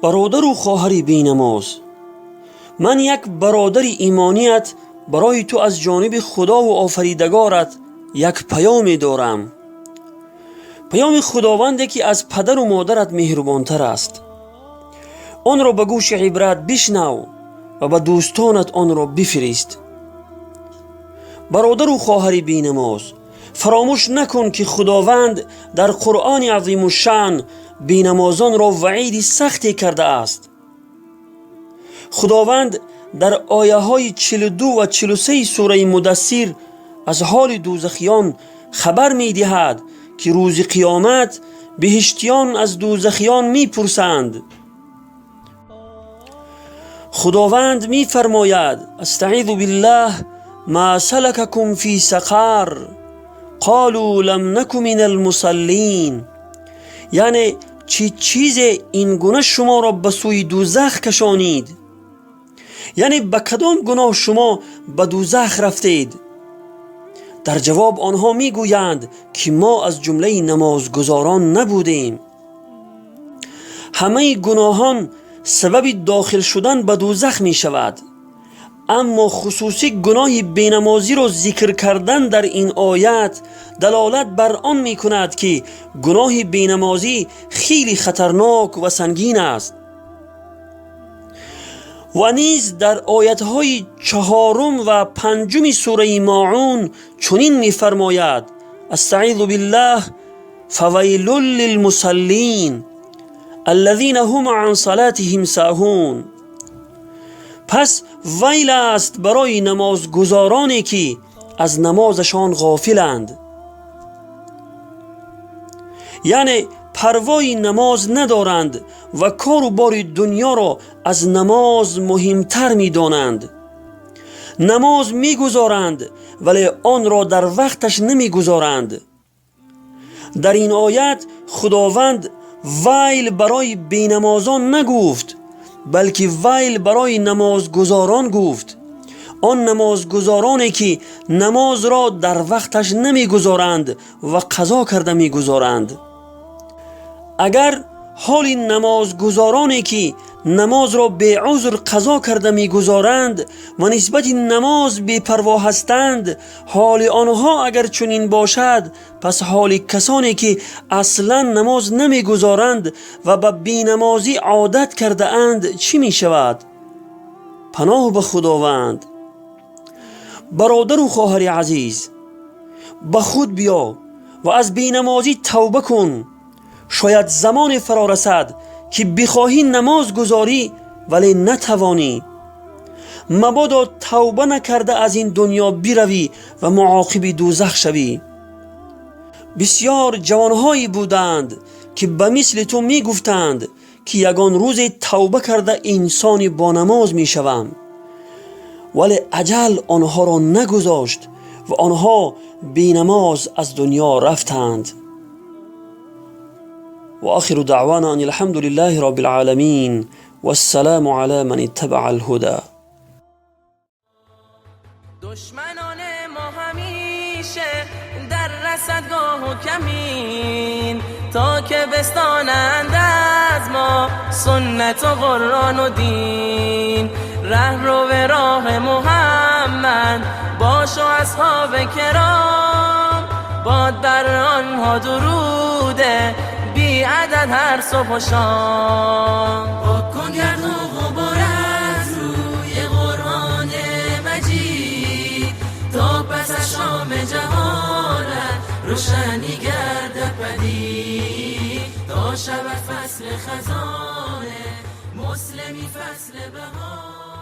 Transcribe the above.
Бародару хоҳари бенамоз, ман як бародари имоният барои ту аз ҷониби Худову Офаридагорат як паёме дорам, паёми Худованде, ки аз падару модарат меҳрубонтар аст. Онро ба гӯши ибрат бишнав ва ба дӯстонат онро бифирист. Бародару хоҳари бенамоз, фаромӯш накун, ки Худованд дар Қуръони Азимушшаън бенамозонро ваъиди сахте кардааст. Худованд дар ояҳои 42 ва 43 сураи Мудассир аз ҳоли дӯзахиён хабар медиҳад, ки рӯзи қиёмат биҳиштиён аз дӯзахиён мепурсанд. Худованд мефармояд: أستعيذ بالله، ما سلككم في سقر قالوا لم نك من المصلين. Яъне чӣ чизе ин гуна шуморо ба сӯи дӯзах кашонид? Яъне ба кадом гуноҳ шумо ба дӯзах рафтед? Дар ҷавоб онҳо мегӯянд, ки мо аз ҷумлаи намозгузорон набудем. Ҳамаи гуноҳон сабаби дохил шудан ба дӯзах мешавад, аммо хусусӣ гуноҳи бенамозиро зикр кардан дар ин оят далолат бар он мекунад, ки гуноҳи бенамозӣ хеле хатарнок ва сангин аст. Ва низ дар оятҳои чаҳорум ва панҷуми сураи Моун чунин мефармояд: أستعيذ بالله، فويل للمصلين الذين هم عن صلاتهم ساهون. Пас вайл аст барои намозгузороне, ки аз намозашон ғофиланд, яъне парвои намоз надоранд ва кору бори дуньёро аз намоз муҳимтар медонанд. Намоз мегузоранд, вале онро дар вақташ намегузоранд. Дар ин оят Худованд вайл барои бенамозон нагуфт, балки вайл барои намозгузорон гуфт, он намозгузороне, ки намозро дар вақташ намегузоранд ва қазо карда мегузоранд. Агар ҳоли намозгузороне, ки намозро беузр қазо карда мегузоранд ва нисбати намоз бепарво ҳастанд, ҳоли онҳо агар чунин бошад, пас ҳоли касоне, ки аслан намоз намегузоранд ва ба бенамозӣ одат кардаанд, чӣ мешавад? Паноҳ ба Худованд. Бародару хоҳари азиз, ба худ биё ва аз бенамозӣ тавба кун. Шояд замоне фаро расад, ки бихоҳӣ намоз гузорӣ, вале натавонӣ. Мабодо тавба накарда аз ин дуньё биравӣ ва муоқиби дӯзах шавӣ. Бисьёр ҷавонҳое буданд, ки ба мисли ту мегуфтанд, ки ягон рӯзе тавба карда инсони бонамоз мешавам, вале аҷал онҳоро нагузошт ва онҳо бенамоз аз дуньё рафтанд. وآخر دعوانا أن الحمد لله رب العالمين والسلام على من اتبع الهدى. دشمنان ما همیشه در رصدگاه و کمین تا که بستانند از ما سنت و قرآن و دین. ره رو به راه محمد باش و اصحاب کرام، باد بر آنها دروده بی عدد هر صبح و شام. پاک کن گرد و غبار از روی قرآن مجید تا پس از شام جهالت روشنی گردد پدید، تا شود فصل خزانه مسلمی فصل بهار.